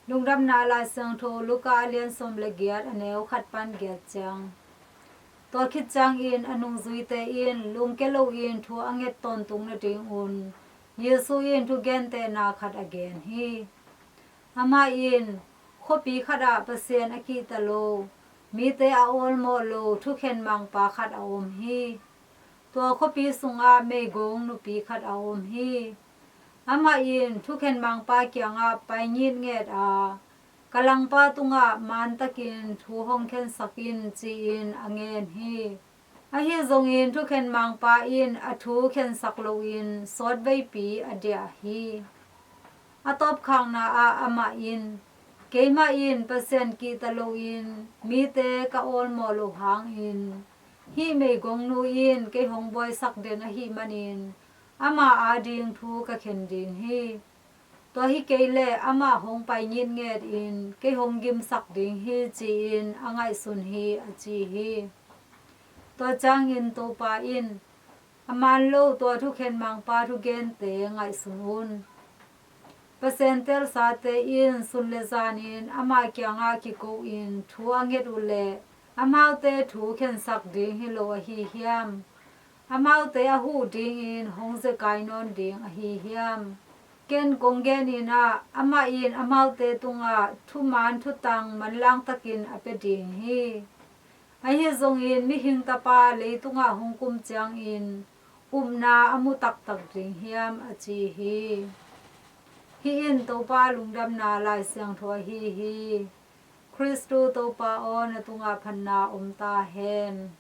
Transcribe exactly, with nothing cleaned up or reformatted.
Lungdamna Lai Siangtho Luka a lian sawm le giat, a neu khat pan giat ciang. Tua khit ciangin a nungzuite in lungke loin thu a nget tawntung nadingun Jesu in thugentehna khat a gen hi. Amah in, khuapi khatah Pasian a kihta lo, mite a awlmawh lo thukhen mangpa khat a om hi. Tua khuapi sungah meigong nupi khat a om hi. Amah in thukhen mangpa kiangah pai ngitnget a, ka langpa tungah mantakin thu hong khensak in, ci-in a ngen hi. Ahi zongin thukhen mangpa in a thu khensak loin sawtveipi a diah hi. A tawpkhakna ah amah in, keimah in Pasian kihta loin mite ka awlmawh loh hangin, hih meigongnu in kei hong buaisak den ahih manin ama ading thu ka khen ding hi. Tua hi kei leh amah hong pai ngitngetin kei hong gimsak ding hi, ci-in a ngaihsun hi, a ci hi. Tua ciangin Topa in, a man lo tua thukhen mangpa thugente ngaihsun un. Pasian teelsate in sun le zanin ama kiangah kiko-in thu a nget uh leh amaute thu khensak ding hi lo ahi hiam? Amaute a huh dingin hong zekai nawn ding ahi hiam? Ken kong genin ah, amah in amaute tungah thuman thutang manlangtakin a pia ding hi. Ahi zongin Mihing Tapa leitungah hong kum ciangin upna a mu taktak ding hiam, a ci hi. Hih in Topa Lungdamna Lai Siangtho ahi hi. Khristu Topa aw, na tungah phatna om ta hen.